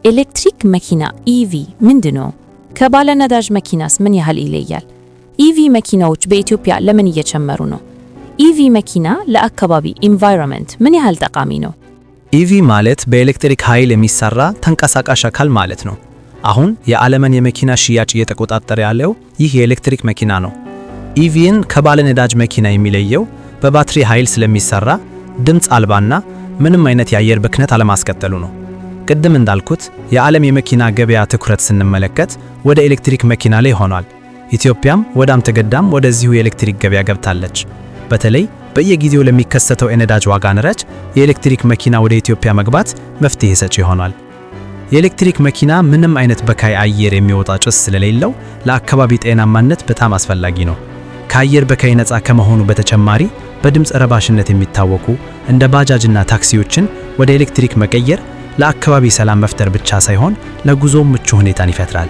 ኤሌክትሪክ መኪና EV ምንድን ነው? ከባለ ነዳጅ መኪናስ ምን ያህል ይለያል? EV መኪናዎች በኢትዮጵያ ለምን እየጨመሩ ነው? EV መኪና ለአካባቢ environment ምን ያህል ጠቃሚ ነው? EV ማለት በኤሌክትሪክ ኃይል የሚሰራ ተንቀሳቃሽ አካል ማለት ነው። አሁን የዓለምን የመኪና ሽያጭ እየተቆጣጠረ ያለው ይህ የኤሌክትሪክ መኪና ነው። EV ን ከባለ ነዳጅ መኪና የሚለየው በባትሪ ኃይል ስለሚሰራ፣ ድምፅ አልባና ምንም አይነት የአየር ብክነት አለማስከተሉ ነው። ቅድም እንዳልኩት የዓለም የመኪና ገበያ ትኩረት ስንመለከት ወደ ኤሌክትሪክ መኪና ላይ ሆኗል። ኢትዮጵያም ወዳም ተገዳም ወደዚሁ የኤሌክትሪክ ገበያ ገብታለች። በተለይ በየጊዜው ለሚከሰተው የነዳጅ ዋጋ ንረት የኤሌክትሪክ መኪና ወደ ኢትዮጵያ መግባት መፍትሄ ሰጪ ሆኗል። የኤሌክትሪክ መኪና ምንም አይነት በካይ አየር የሚወጣ ጭስ ስለሌለው ለአካባቢ ጤናማነት በጣም አስፈላጊ ነው። ከአየር በካይ ነፃ ከመሆኑ በተጨማሪ በድምፅ ረባሽነት የሚታወቁ እንደ ባጃጅና ታክሲዎችን ወደ ኤሌክትሪክ መቀየር ለአካባቢ ሰላም መፍጠር ብቻ ሳይሆን ለጉዞ ምቹ ሁኔታን ይፈጥራል።